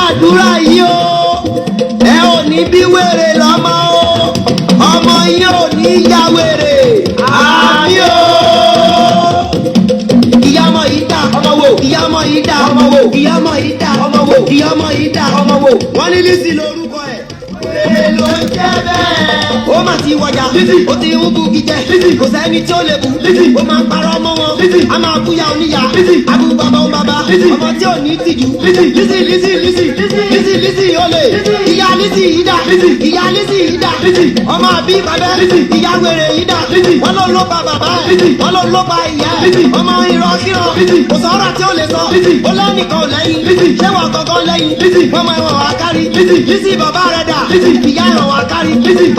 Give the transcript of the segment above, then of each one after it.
Àdúrà yìí o, ẹ ò ní bí wèrè lọ́mọ o, ọmọ yín ò ní ya wèrè, àmín o. Ìyá ọmọ yìí dá ọmọ wò, ìyá ọmọ yìí dá ọmọ wò, ìyá ọmọ yìí dá ọmọ wò, ìyá ọmọ yìí dá ọmọ wò. Wọ́n ní Lizzy lórúkọ ẹ̀. Wèrè ló ń jẹ́ bẹ́ẹ̀. Ó mà ti wọjà, ó ti ń bugi jẹ, kò sẹ́ni tí ó lè bù. Ó máa ń parọ́ mọ́ wọn, a máa búya oníyà, abu bàbá ó bàbá, ọmọ tí ò ní tìjú. Lizzy, Lizzy, Lizzy, Lizzy, Lizzy olè, ìyá Lizzy yìí dà, ìyá Lizzy yìí dà, ọmọ àbí bàbá, ìyá wèrè yìí dà, wọ́n ló ló pa bàbá ẹ̀, wọ́n ló ló pa ìyá ẹ̀, ọmọ ìrọ̀kírọ̀, kò sọ̀rọ̀ tí ó lè sọ, ó lẹ́nìkan ò lẹ́yìn, ṣé wọ́n gangan lẹ́yìn, wọ́n mọ ẹ̀wọ̀n wá kárí. Lizzy, bàbá rẹ̀ dà, ìyá ẹ̀wọ̀n wá kárí,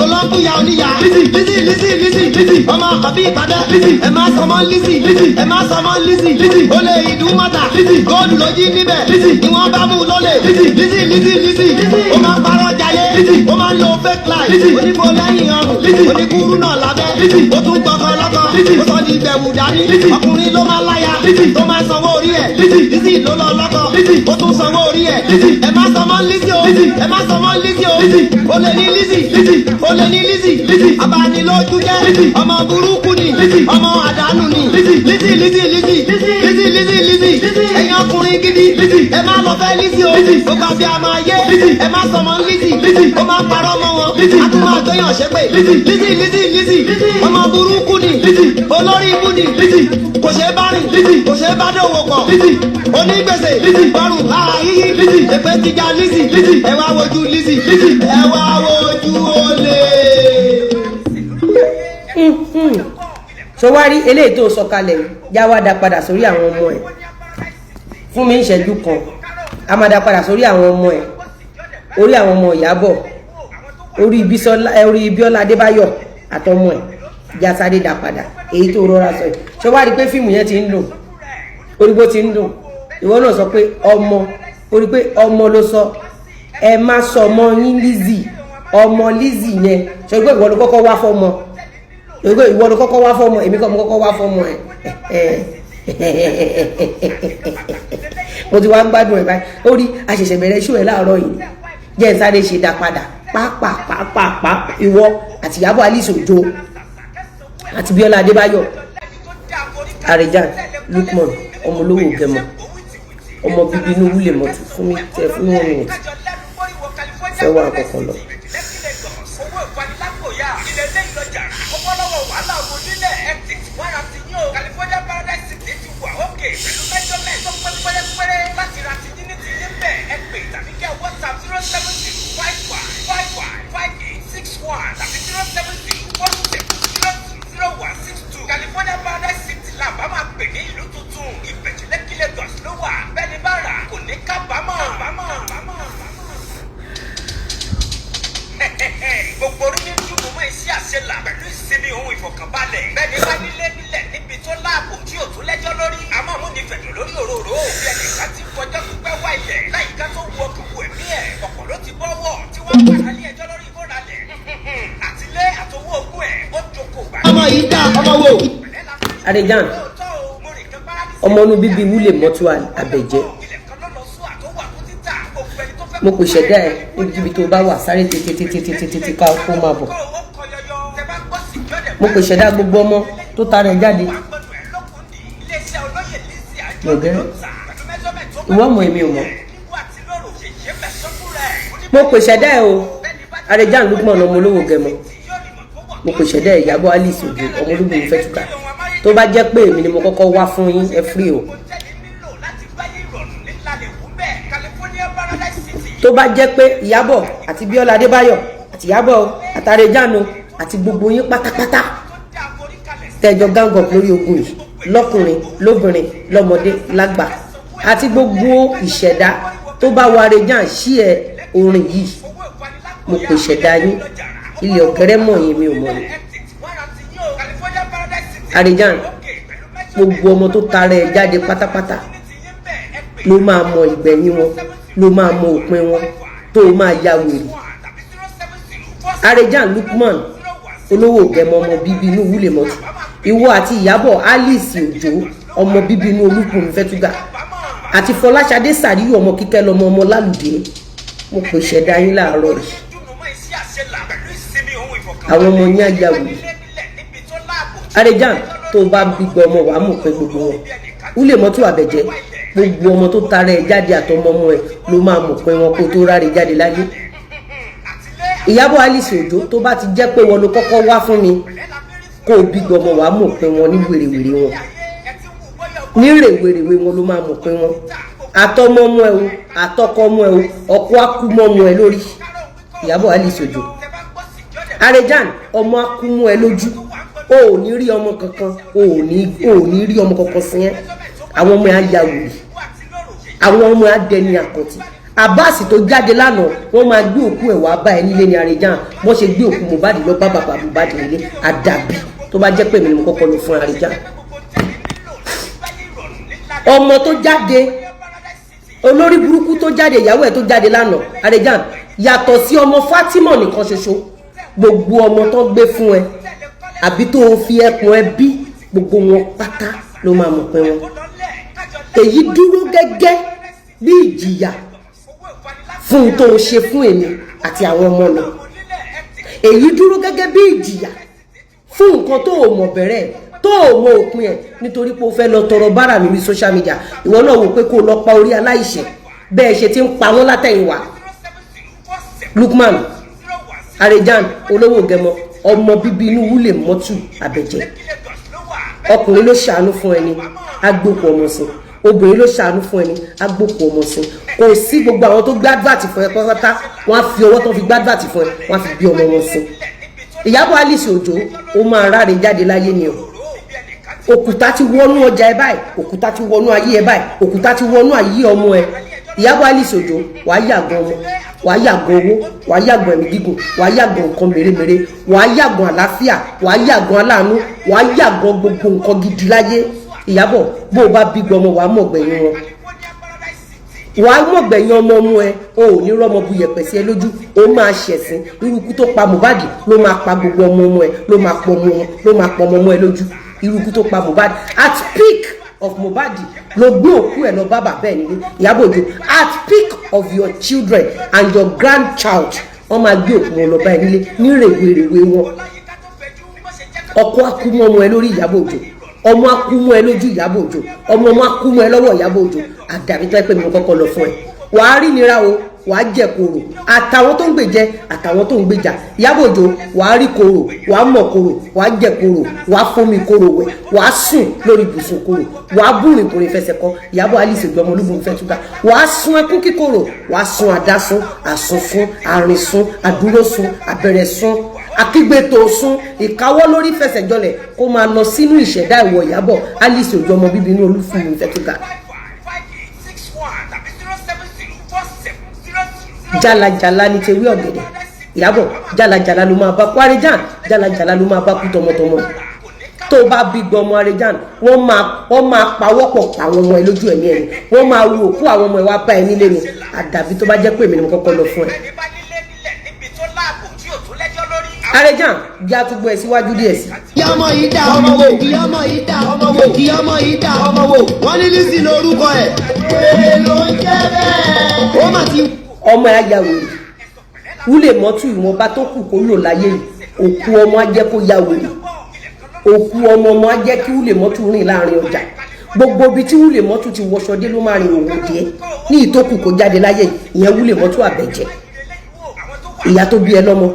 olóńgbìyà oníyà. Lizzy, Lizzy, Lizzy, ọmọ àbí ìbàdàn, ẹ má sọmọ Lizzy, ẹ má sọmọ Lizzy, olè ìdúmọ̀tà, góòlù ló jí níbẹ̀ ni wọ́n bá mú lólè. Lizzy, Lizzy, Lizzy, ó máa ń parọ́ jayé, ó máa ń lo fake life, onífo lẹ́yìn ọrùn, oníkúrú náà lábẹ́, ó tún gbọ́kọ lọ́kọ, ó sọ di ìbẹ̀wù dání. Ọkùnrin ló máa láya tó máa sanwó orí ẹ̀, Lizzy ló lọ lọ́kọ, ó tún sanwó orí ẹ̀. Ẹ má sọmọ Lizzy o, ẹ má sọmọ Lizzy o. Olè ní Lizzy, olè ní Lizzy, abanilójú jẹ́, ọmọ burúkú ni, ọmọ àdánù ni. Lizzy, Lizzy, Lizzy, Lizzy, Lizzy, Lizzy, ẹ̀yin ọkùnrin gidi, ẹ má lọ fẹ́ Lizzy o. Gbogbo àbí a máa yé, ẹ má sọmọ Lizzy. Ó máa parọ́ mọ́ wọn, a tún máa gbéyàn ṣépè. Lizzy, Lizzy, Lizzy, ọmọ burúkú ni, olórí ibú ni, kò ṣeé bá rìn, kò ṣeé bá dòwò pọ̀, onígbèsè bọ́rùn ààyè. Èpè ti ja Lizzy. Ẹ wá wojú Lizzy, ẹ wá wojú olè. Ṣó wá rí eléyìí tó sọ kalẹ̀ yìí? Já wá dá padà sórí àwọn ọmọ ẹ̀ fún mi ìṣẹ́jú kan. A máa dá padà sórí àwọn ọmọ ẹ̀, orí àwọn ọmọ Ìyábọ̀, orí Bísọ́lá, orí Bíọ́lá Adébáyọ̀ àtọmọ ẹ̀. Já sáré dá padà èyí tó rọra sọ yìí. Ṣó wá rí pé fíìmù yẹn ti ń dùn? Orí bó ti ń dùn, ìwọ náà sọ pé ọmọ, orí pé ọmọ ló sọ. Ẹ má sọ ọmọ yín Lizzy, ọmọ Lizzy yẹn. Ṣe pé ìwọ ló kọ́kọ́ wá fọ́mọ? Ìwọ ló kọ́kọ́ wá fọ́mọ, èmi kọ́ mo kọ́kọ́ wá fọ́mọ ẹ̀. Mo ti wá ń gbádùn ẹ̀ báyìí. Ó rí àṣẹ̀ṣẹ̀ bẹ̀rẹ̀ ṣó ẹ̀ láàárọ̀ yìí. Jẹ́ ń sáré ṣe dá padà pápápápápá. Ìwọ àti Ìyábọ̀ Alice Òjó àti Bíọ́lá Adébáyọ̀, Àrèjàn Lukman, ọmọ olówó gẹmọ, ọmọ bíbí inú wúlè mọ́tò fún mi. Tẹ fún mi 1 minute, fẹ́ wá àkọ́kọ́ lọ. Owó ìfanilápòyà ilẹ̀ lẹ́yìn lọ́jà kọ́kọ́ lọ́wọ́ wàhálà onílẹ̀ hectic wàrà ti yín o. California Paradise City ti wà òkè pẹ̀lú measurement tó pé pérépéré láti ra ti yín ní ti yín bẹ́ẹ̀. Ẹ pè tàbí kẹ́ WhatsApp 070555586 1 tàbí 07047020162. California Paradise City là bá máa pè ní ìlú tuntun. Ìbẹ̀jú Lẹ́kí, Lagos ló wà. Bẹ́ẹ̀ ni bá rà kò ní kábàámọ̀. Kábàámọ̀. Gbogbo orí ní dùnmọ̀ mọ́ iṣẹ́ àṣelà pẹ̀lú ìsinmi ohun ìfọ̀kànbalẹ̀. Bẹ́ẹ̀ ni bá nílé nílẹ̀ níbi tó láàbò tí ò tún lẹ́jọ́ lórí. Àmọ́ mú ní fẹ̀dọ̀ lórí òróró. Bí ẹnìkan ti fọjọ́ pípẹ́ wá ilẹ̀ láyìíká tó wu ọkàn wù ẹ̀mí ẹ̀. Ọ̀pọ̀ ló ti bọ́wọ̀ tí wọ́n padà lé ẹjọ́ lórí ìkóralẹ̀. Àtilé àtowó ogún ẹ̀ ó jókòó gbà. Ọmọ yìí dá ọmọ wò. Àrèjàn, ọmọ inú bíbí wúlè mọ́tò àbẹ̀jẹ́, mo pè ṣẹ̀dá ẹ níbikíbi tó bá wà, sáré tètè tètè tètè tètè ká kó máa bọ̀. Mo pè ṣẹ̀dá gbogbo ọmọ tó tara ẹ jáde. Lọ̀gẹ́rẹ́ ìwọ mọ̀, èmi ò mọ̀. Mo pè ṣẹ̀dá ẹ o, Àrèjàn Lukman, ọmọ olówó gẹmọ. Mo pè ṣẹ̀dá ẹ, Ìyábọ̀ Alice Òjó, ọmọ ológun fẹ́tùkà. Tó bá jẹ́ pé èmi ni mo kọ́kọ́ wá fún yín, ẹ free o. Tó bá jẹ́ pé Ìyábọ̀ àti Bíọ́lá Adébáyọ̀ àti Ìyábọ̀ àtàrẹjánu àti gbogbo yín pátápátá tẹjọ gang up lórí ogun yìí, lọ́kùnrin, lóbìnrin, lọ́mọdé, lágbà, àti gbogbo ìṣẹ̀dá tó bá wa Àrèjàn sí ẹ orin yìí, mo pè ṣẹ̀dá yín, ilẹ̀ ọ̀kẹ́rẹ́ mọ̀ yín, mi ò mọ̀ yín. Àrèjàn, gbogbo ọmọ tó tara ẹ jáde pátápátá ló máa mọ ìgbẹ̀yìn wọn, ló máa mọ òpin wọn tó máa ya wèrè. Àrèjàn Lukman, olówó gẹmọ, ọmọ bíbí inú wúlè mọ́tò, ìwọ àti Ìyábọ̀ Alice Òjó, ọmọ bíbí inú Olúkúnmi Fẹ́túgà. Àti Fọláṣadé Sàríyù, ọmọ Kíkẹ́ lọmọ, ọmọ Lálùdé, mo pè ṣẹ̀dá yín láàárọ̀ yìí. Àwọn ọmọ yín á ya wèrè. Arejan, tó bá gbígbọ́ ọmọ, wàá mọ̀ pé gbogbo wọn wúlè mọ́tò àbẹ̀jẹ́, gbogbo ọmọ tó tara ẹ̀ jáde àtọmọ ọmọ ẹ̀ ló máa mọ̀ pé wọn kó tó ráre jáde láyé. Ìyábọ̀ Alice Òjó, tó bá ti jẹ́ pé wọn ló kọ́kọ́ wá fún mi kó o bí gbọmọ, wàá mọ̀ pé wọn ní wèrèwèrè wọn, ní rèwerèwe wọn ló máa mọ̀ pé wọn, àtọmọ ọmọ ẹ o, àtọkọ ọmọ ẹ o, ọkọ akúmọ ọmọ ẹ lórí. Ìyábọ̀ Alice Òjó, Arejan, ọmọ akúmọ ẹ lójú, o ò ní rí ọmọ kankan, o ò ní rí ọmọ kankan sí ẹ. Àwọn ọmọ ẹ á ya wèrè, àwọn ọmọ ẹ á dẹni àkọ́tì. Abbas tó jáde lánàá, wọ́n máa gbé òkú ẹ̀ wá bá ẹ nílé ní Arejan. Wọ́n ṣe gbé òkú Mohbad lọ bá bàbá Mohbad nílé. Àdàbí tó bá jẹ́ pé mi ni mo kọ́kọ́ lọ fún Arejan. Ọmọ tó jáde, olórí burúkú tó jáde, ìyàwó ẹ̀ tó jáde lánàá, Arejan, yàtọ̀ sí ọmọ Fatima nìkan ṣoṣo, gbogbo ọmọ tó gbé fún ẹ àbí tó o fi ẹkùn ẹ bí, gbogbo wọn pátá ló máa mọ̀ pé wọn. Èyí dúró gẹ́gẹ́ bí ìjìyà fún un tó o ṣe fún èmi àti àwọn ọmọ mi. Èyí dúró gẹ́gẹ́ bí ìjìyà fún nǹkan tó o mọ̀ bẹ̀rẹ̀, tó o mọ òpin ẹ̀, nítorí pé o fẹ́ lọ tọrọ bárà lórí social media. Ìwọ náà wò pé kó o lọ pa orí aláìṣẹ̀ bẹ́ẹ̀ ṣe ti ń pa wọ́n látẹ̀yìnwá. Lukman Arejan, olówó gẹmọ, ọmọ bíbí inú wúlè mọ́tù àbẹ̀jẹ́. Ọkùnrin ló ṣàánú fún ẹni, agbókù ọmọ sí. Obìnrin ló ṣàánú fún ẹni, agbókù ọmọ sí. Kò sí gbogbo àwọn tó gbàdúrà fún ẹ pátápátá, wọn á fi ọwọ́ tó fi gbàdúrà fún ẹ, wọn á fi bí ọmọ wọn sí. Ìyábọ̀ Alice Òjó, ó máa ráre jáde láyé ni o. Òkúta ti wọnú ọjà ẹ báyìí, òkúta ti wọnú ayé ẹ báyìí, òkúta ti wọnú ayé ọmọ ẹ. Ìyábọ̀ Alice Òjó, wàá yàgàn ọmọ, wàá yàgàn owó, wàá yàgàn ẹ̀mí gígùn, wàá yàgàn nǹkan mèremère, wàá yàgàn àlàáfíà, wàá yàgàn aláàánú, wàá yàgàn gbogbo nǹkan gidi láyé. Ìyábọ̀, bó o bá bí gbọmọ, wàá mọ̀ gbẹ̀yìn wọn, wàá mọ̀ gbẹ̀yìn ọmọ ọmọ ẹ. O ò ní rọ́mọ bu yẹ̀pẹ̀ sí ẹ lójú. O máa ṣẹ̀sín. Irú ikú tó pa Mohbad ló máa pa gbogbo ọmọ ọmọ ẹ, ló máa pọ̀ ọmọ wọn, ló máa pọ̀ ọmọ ọmọ ẹ lójú. Irú ikú tó pa Mohbad, at peak of Mohbad, ló gbé òkú ẹ lọ bá bàbá ẹ nílé. Ìyábọ̀ Òjó, at peak of your children and your grandchild, wọ́n máa gbé òkú wọn lọ bá ẹ nílé ní rèwerèwe wọn. Ọkọ akúmọ ọmọ ẹ lórí, Ìyábọ̀ Òjó. Ọmọ akúmọ ẹ lójú, Ìyábọ̀ Òjó. Ọmọ ọmọ akúmọ ẹ lọ́wọ́, Ìyábọ̀ Òjó. Àdàbí tó ẹ pé mi kọ́kọ́ lọ fún ẹ, wàá rí nira o, wàá jẹ koro, àtàwọn tó ń gbèjẹ, àtàwọn tó ń gbèjà. Ìyábọ̀ Òjó, wàá rí koro, wàá mọ̀ koro, wàá jẹ koro, wàá fomi koro wẹ̀, wàá sùn lórí ibùsùn koro, wàá búrin kùnrin fẹsẹ̀ kọ. Ìyábọ̀ Alice Òjó, ọmọ olúbùn fẹ́ túká, wàá sun ẹkún kíkorò, wàá sun àdásùn, àsùnfún, àrìnsùn, àdúrósùn, àbẹ̀rẹ̀sùn, akígbe tó sún, ìkáwọ́ lórí fẹsẹ̀jọlẹ̀ kó máa lọ sínú ìṣẹ̀dá ìwọ Ìyábọ̀ Alice Òjó, ọmọ bíbí inú olúfúnmi fẹ́ túká. Jálajàla ní tewé ọ̀gẹ̀dẹ̀. Ìyábọ̀, jálajàla ló máa bá kú. Arejan, jálajàla ló máa bá kú tọmọtọmọ. Tó bá bí gbọmọ, Arejan, wọ́n máa pawọ́pọ̀ àwọn ọmọ ẹ lójú ẹ̀mí ẹ̀ ni. Wọ́n máa wo òkú àwọn ọmọ ẹ wá bá ẹ nílé ni. Àdàbí tó bá jẹ́ pé èmi ni mo kọ́kọ́ lọ fún ẹ. Arejan, jẹ́ àtúgbò ẹ̀ síwájú díẹ̀ sí. Ìyá ọmọ yìí dá ọmọ wò, ìyá ọmọ yìí dá ọmọ wò, ìyá ọmọ yìí dá ọmọ wò. Wọ́n ní Lizzy lórúkọ ẹ̀. Wèrè ló ń jẹ́ bẹ́ẹ̀. Ó mà ti. Ọmọ ẹ̀ á ya wèrè. Wúlè mọ́tò, ìwọ̀nba tó kù kó lò láyé yìí, òkú ọmọ á jẹ́ kó ya wèrè. Òkú ọmọ ọmọ á jẹ́ kí wúlè mọ́tò rìn láàrin ọjà. Gbogbo ibi tí wúlè mọ́tò ti wọṣọ dé ló máa rìn òwò díẹ̀ ní ìtókù kó jáde láyé yìí. Ìyẹn wúlè mọ́tò àbẹ̀jẹ́, ìyá tó bí ẹ lọ́mọ,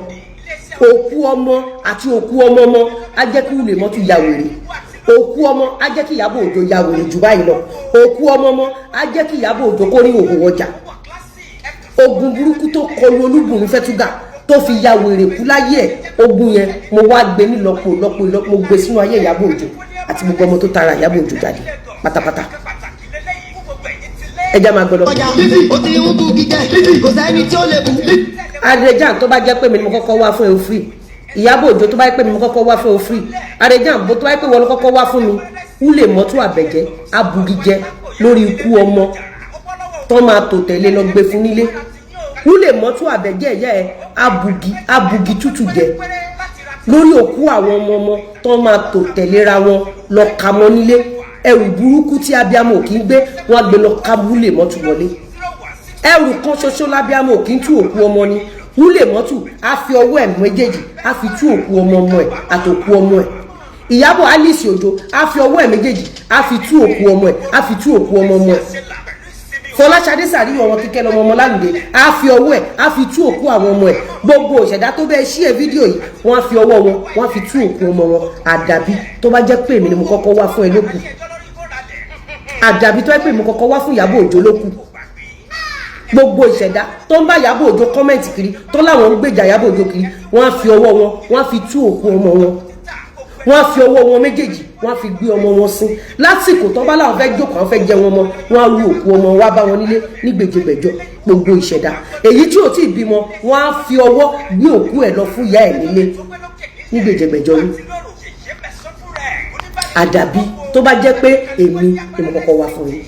òkú ọmọ àti òkú ọmọ ọmọ á jẹ́ kí wúlè mọ́tò ya wèrè. Òkú ọmọ á jẹ́ kí Ìyábọ̀ Òjó ya wèrè jù báyìí lọ. Òkú ọmọ ọmọ á jẹ́ kí Ìyábọ̀ Òjó kó rí òhò ọjà. Ogun burúkú tó kọlu Olúbùnmi Fẹ́túgà tó fi ya wèrè kú láyé ẹ̀, ogun yẹn mo wá gbé nílọ́po lọ́po ìlọ́po, mo gbé sínú ayé Ìyábọ̀ Òjó àti gbogbo ọmọ tó tara Ìyábọ̀ Òjó jáde pátápátá. Ẹ já máa gbọ́ lọ. Ọjà ó ti ń bu gígẹ, kò sẹ́ni tí ó lè bu. Arejan, tó bá jẹ́ pé mi ni mo kọ́kọ́ wá fún ẹ, free. Ìyábọ̀ Òjó, tó bá jẹ́ pé mi ni mo kọ́kọ́ wá fún ẹ, free. Arejan, bó tó bá jẹ́ pé wọ́n ló kọ́kọ́ wá fún mi, wúlè mọ́tò àbẹ̀jẹ́ abugijẹ lórí ikú ọmọ tó máa tò tẹ̀lé lọ gbé fún nílé. Wúlè mọ́tò àbẹ̀jẹ́ ẹ̀yà ẹ̀ abugi abugi tútù jẹ lórí òkú àwọn ọmọ ọmọ tó máa tò tẹ̀léra wọn lọ kà mọ́ nílé. Ẹrù burúkú tí abiyamọ ò kí ń gbé, wọ́n á gbé lọ ká Wúlè Mọ́tù wọlé. Ẹrù kan ṣoṣo lábíamọ ò kí ń tú, òkú ọmọ ni. Wúlè Mọ́tù á fi ọwọ́ ẹ̀ méjèèjì, á fi tú òkú ọmọ ọmọ ẹ̀ àtòkú ọmọ ẹ̀. Ìyábọ̀ Alice Òjó á fi ọwọ́ ẹ̀ méjèèjì, á fi tú òkú ọmọ ẹ̀, á fi tú òkú ọmọ ọmọ ẹ̀. Fọláṣadé Sàríyọ, ọmọ Kíkẹ́ lọmọ ọmọ Lálùdé, á fi ọwọ́ ẹ̀, á fi tú òkú àwọn ọmọ ẹ̀. Gbogbo òṣèdá tó bẹ́ẹ̀ ṣí ẹ̀ fídíò yìí, wọ́n á fi ọwọ́ wọn, wọ́n á fi tú òkú ọmọ wọn. Àdàbí tó bá jẹ́ pé èmi ni mo kọ́kọ́ wá fún ẹ lókù. Àdàbí tó jẹ́ pé mo kọ́kọ́ wá fún Ìyábọ̀ Òjó lókù. Gbogbo ìṣẹ̀dá tó ń bá Ìyábọ̀ Òjó comment kiri, tó láwọn ń gbèjà Ìyábọ̀ Òjó kiri, wọ́n á fi ọwọ́ wọn, wọ́n á fi tú òkú ọmọ wọn. Wọ́n á fi ọwọ́ wọn méjèèjì, wọ́n á fi gbé ọmọ wọn sí. Lásìkò tó bá láwọn fẹ́ jókòó, àwọn fẹ́ jẹ wọn mọ́, wọ́n á ru òkú ọmọ wá bá wọn nílé ní gbèjègbèjọ. Gbogbo ìṣẹ̀dá èyí tí ò tí ì bímọ, wọ́n á fi ọwọ́ gbé òkú ẹ̀ lọ fún ìyá ẹ̀ nílé ní gbèjègbèjọ yìí. Àdàbí tó bá jẹ́ pé èmi ni mo kọ́kọ́ wá fún yín.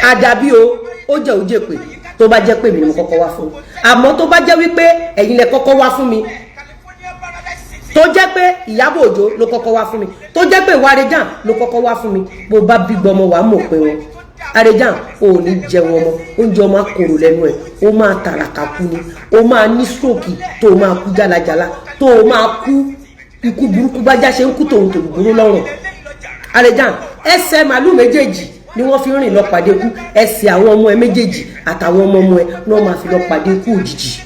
Àdàbí o, ó jẹ́ òjè pé tó bá jẹ́ pé èmi ni mo kọ́kọ́ wá fún yín. Àmọ́ tó bá jẹ́ wípé ẹ̀yin lẹ kọ́kọ́ wá fún mi, tó jẹ́ pé Ìyábọ̀ Òjó ló kọ́kọ́ wá fún mi, tó jẹ́ pé ìwà Arejan ló kọ́kọ́ wá fún mi, bó bá bí gbọmọ, wàá mọ̀ pé wọn Arejan ò ní jẹun ọmọ. Oúnjẹ ọmọ akòrò lẹ́nu ẹ̀, ó máa tàràkà kú ni. Ó máa ní stroke, tó máa kú jálajàla, tó máa kú ikú burúkú, bájá ṣe ń kú tòun tòlùgbòrò lọ́rùn. Arejan, ẹsẹ̀ màálù méjèèjì ni wọ́n fi rìn lọ pàdé kú. Ẹsẹ̀ àwọn ọmọ ẹ méjèèjì àtàwọn ọmọ ọmọ ẹ ní wọ́n máa fi lọ pàdé kú òjijì.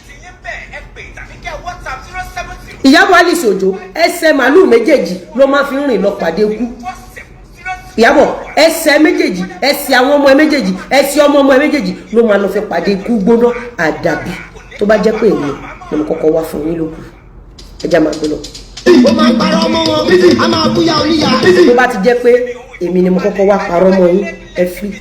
Ìyábọ̀ Alice Òjó, ẹsẹ̀ màálù méjèèjì ló máa fi rìn lọ pàdé kú. Ìyábọ̀, ẹsẹ̀ méjèèjì, ẹsẹ̀ àwọn ọmọ ẹ méjèèjì, ẹsẹ̀ ọmọ ọmọ ẹ méjèèjì ló máa lọ fi pàdé ikú gbóná. Àdàbí tó bá jẹ́ pé èmi ni mo kọ́kọ́ wá fún yín lókù. Ẹ já máa gbé lọ. Ó máa ń parọ́ mọ́ wọn, a máa búyà oníyà. Tó bá ti jẹ́ pé èmi ni mo kọ́kọ́ wá parọ́ mọ́ yín, ẹ free.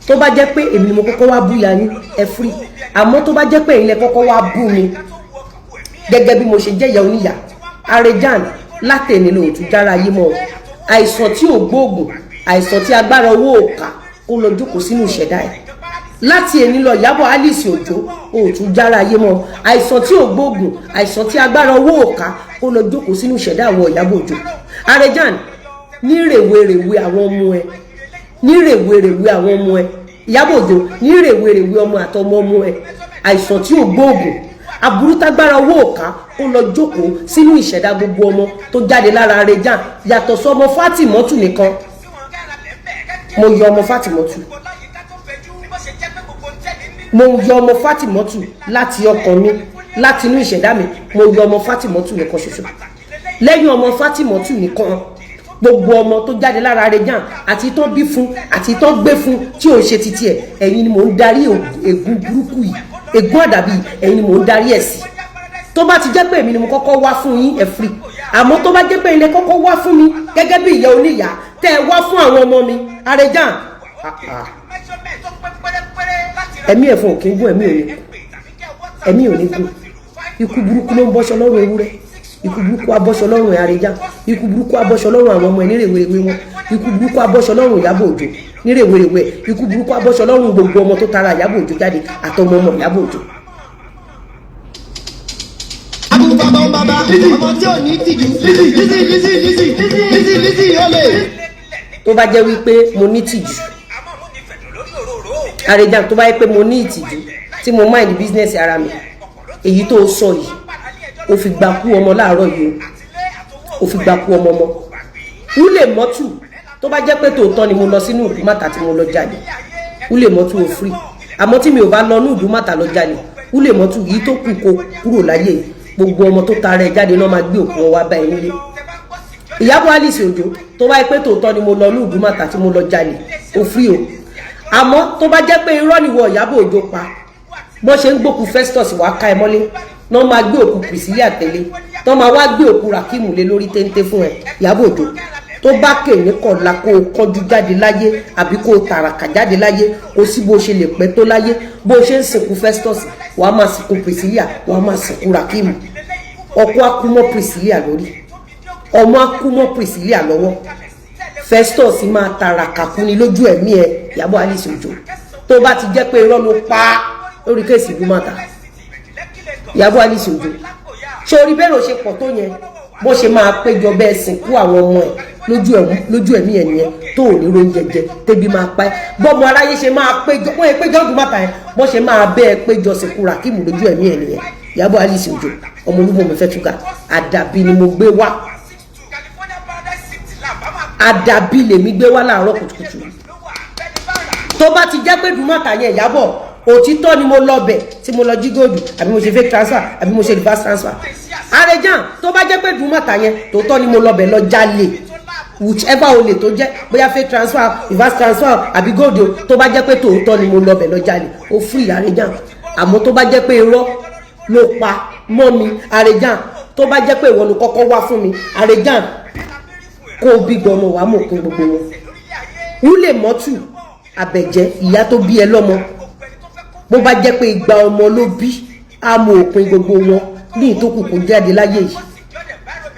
Tó bá jẹ́ pé èmi ni mo kọ́kọ́ wá búya yín, ẹ free. Àmọ́ tó bá jẹ́ pé ẹ̀yin lẹ kọ́kọ́ wá bú mi, gẹ́gẹ́ bí mo ṣe jẹ́ ìyá oníyà, Arejan, látẹ̀ni lóòtú jára yé mọ́. Àìsàn tí ò gbóògùn, àìsàn tí agbára owó ò ká, kó lọ jókòó sínú ìṣẹ̀dá ẹ̀. Láti èní lọ, Ìyábọ̀ Alice Òjó, òòtún jára ayé mọ́. Àìsàn tí ò gbóògùn, àìsàn tí agbára owó ò ká, kó lọ jókòó sínú ìṣẹ̀dá àwọn Ìyábọ̀ Òjó. Arejan, ní rèwerèwe àwọn ọmọ ẹ, ní rèwerèwe àwọn ọmọ ẹ. Ìyábọ̀ Òjó, ní rèwerèwe ọmọ àtọmọ ọmọ ẹ, àìsàn tí ò gbóògùn, aburú tágbára owó ò ká, kó lọ jókòó sínú ìṣẹ̀dá gbogbo ọmọ tó jáde lára Arejan, yàtọ̀ sọmọ Fátìmọ́tù nìkan. Mo yọ ọmọ Fátìmọ́tù, mo yọ ọmọ Fátìmọ́tù láti ọkàn mi, láti inú ìṣẹ̀dá mi. Mo yọ ọmọ Fátìmọ́tù nìkan ṣoṣo. Lẹ́yìn ọmọ Fátìmọ́tù nìkan, gbogbo ọmọ tó jáde lára Arejan, àti tó bí fún àti tó gbé fún tí ò ń ṣe títí ẹ̀, ẹ̀yin ni mò ń darí ègún burúkú yìí, ègún àdàbí, ẹ̀yin ni mò ń darí ẹ̀ sí. Tó bá ti jẹ́ pé èmi ni mo kọ́kọ́ wá fún yín, ẹ free. Àmọ́ tó bá jẹ́ pé ilé kọ́kọ́ wá fún mi gẹ́gẹ́ bí ìyá oníyàá, tẹ́ ẹ wá fún àwọn ọmọ mi, Arejan, ẹ̀mí ẹ̀fọn ò kí ń gún, ẹ̀mí ò ní ẹ̀mí ò ní gùn. Ikú burúkú ló ń bọ́ṣọ lọ́rùn ewúrẹ́. Ikú burúkú abọ́ṣọ lọ́rùn Arejan. Ikú burúkú abọ́ṣọ lọ́rùn àwọn ọmọ ẹ̀ nírèwéréwé wọn. Ikú burúkú abọ́ṣọ lọ́rùn Ìyábọ̀ Òjó nírèwéréwé. Ikú burúkú abọ́ṣọ lọ́rùn gbogbo ọmọ tó tara Ìyábọ̀ Òjó jáde àtọmọ ọmọ Ìyábọ̀ Òjó. Bàbá ń bàbá ọmọ tí ò ní tìjú. Lizzy, Lizzy, Lizzy, Lizzy, Lizzy, Lizzy olè. Tó bá jẹ́ wípé mo ní tìjú, Arejan, tó bá yẹ pé mo ní ìtìjú tí mo mind business ara mi, èyí tó sọ yìí, ó fi gbà kú ọmọ láàárọ̀ yìí o, ó fi gbà kú ọmọ ọmọ Wúlè Mọ́tù. Tó bá jẹ́ pé tòótọ́ ni mo lọ sínú Ìdúmàtà tí mo lọ jáde, Wúlè Mọ́tù, ò free. Àmọ́ tí mi ò bá lọ ní Ìdúmàtà lọ jáde, Wúlè Mọ́tù, yìí tó kù kó kúrò láyé, gbogbo ọmọ tó tara ẹ̀ jáde náà máa gbé òkú wọn wá bá ẹ nílé. Ìyábọ̀ Alice Òjó, tó bá yẹ pé tòótọ́ ni mo lọ ní Ìdúmàtà tí mo lọ jalè, ò free o. Àmọ́ tó bá jẹ́ pé irọ́ nìwọ Ìyábọ̀ Òjó pa, bó ṣe ń gbókù Festus wá ká ẹ mọ́lé náà, máa gbé òkú Priscilla tẹ̀lé tó máa wá gbé òkú Rakimu lé lórí téńté fún ẹ. Ìyábọ̀ Òjó, tó bá kè ní kọ̀ọ̀la kó o kánjú jáde láyé àbí kó o tàràkà jáde láyé, kó sí bó ṣe lè pẹ́ tó láyé, bó ṣe ń sìnkú Festus, wàá máa sìnkú Priscilla, wàá máa sìnkú Rakimu. Ọkọ á kú mọ́ Priscilla lórí, ọmọ á kú mọ́ Priscilla lọ́wọ́, Festus máa tàràkà kú ni lójú ẹ̀mí ẹ. Ìyábọ̀ Alice Òjó, tó bá ti jẹ́ pé irọ́ ló pa á lórí case Ìdúmọ̀tà, Ìyábọ̀ Alice Òjó, ṣé orí bẹ́ẹ̀ ló ṣe pọ̀ tó yẹn, bó ṣe máa péjọ bẹ́ẹ̀ sìnkú àwọn ọmọ ẹ̀? Lójú ẹ̀, lójú ẹ̀mí ẹ̀ nìyẹn tó ò ní róúnjẹ jẹ, tẹ́bi máa pa ẹ́. Bọ́mọ aráyé ṣe máa péjọ, wọ́n yẹ péjọ ọdún mọ́ta yẹn, bọ́n ṣe máa bẹ́ ẹ péjọ sìnkú Rakim lójú ẹ̀mí ẹ̀ nìyẹn. Ìyábọ̀ Alice Òjó, ọmọ Olúbọ̀mọ̀ fẹ́ túkà. Àdàbí ni mo gbé wá, àdàbí lèmi gbé wá láàárọ̀ kùtùkùtù. Tó bá ti jẹ́ pé dùmọ̀tà yẹn, Ìyábọ̀, òtítọ́ ni mo lọ bẹ̀ tí mo lọ jí gold, àbí mo ṣe fake transfer, àbí mo ṣe reverse transfer, Àrẹ̀jàn, tó bá jẹ́ pé dùmọ̀tà yẹn tòótọ́ ni mo lọ bẹ̀ lọ jalè, whichever olè tó jẹ́, bóyá fake transfer, reverse transfer àbí gold o, tó bá jẹ́ pé tòótọ́ ni mo lọ bẹ̀ lọ jalè, ó free, Àrẹ̀jàn. Àmọ́ tó bá jẹ́ pé irọ́ ló pa mọ́ mi, Àrẹ̀jàn, tó bá jẹ́ pé ìwọ ló kọ́kọ́ wá fún mi, Àrẹ̀jàn, kó o bí gbọmọ wàá mọ̀ pín gbogbo wọn. Wúlè mọ́tù àbẹ̀jẹ́, ìyá tó bí ẹ lọ́mọ, bó bá jẹ́ pé 200 ọmọ ló bí, á mọ òpin gbogbo wọn ní ìtókù kò jáde láyé yìí.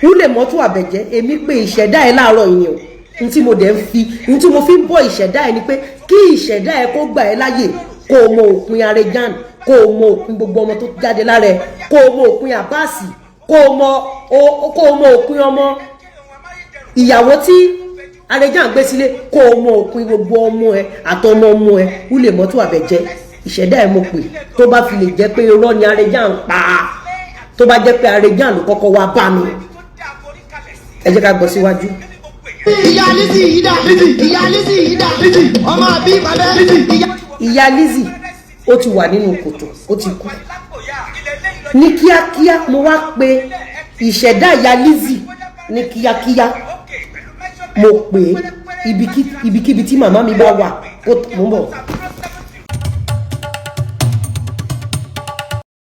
Wúlè mọ́tò àbẹ̀jẹ́, èmi pé ìṣẹ̀dá ẹ láàárọ̀ yìí o. N tí mo dẹ̀ ń fi, n tí mo fi ń bọ́ ìṣẹ̀dá ẹ ni pé kí ìṣẹ̀dá ẹ kó gbà ẹ láyè, kó o mọ òpin Arejan, kó o mọ òpin gbogbo ọmọ tó jáde lára ẹ, kó o mọ òpin Àbáàsì, kó o mọ òpin ọmọ ìyàwó tí Arejan gbé sílé, kó o mọ òpin gbogbo ọmọ ẹ àtọmọ ọmọ ẹ. Wúlè mọ́tò àbẹ̀jẹ́, ìṣẹ̀dá ẹ mo pè. Tó bá fi lè jẹ́ pé irọ́ ni Arejan ń pa, tó bá jẹ́ pé Arejan ló kọ́kọ́ wá bá mi, ẹ jẹ́ ká gbọ́ síwájú. Ìyá Lizzy yìí dà? Ìyá Lizzy yìí dà? Ọmọ àbí bàbá ìyá. Ìyá Lizzy, ó ti wà nínú kòtò, ó ti kú ní kíákíá. Mo wá pe ìṣẹ̀dá ìyá Lizzy ní kíákíá. Mo pè é, ibikíbi tí màmá mi bá wà, kó mo ń bọ̀.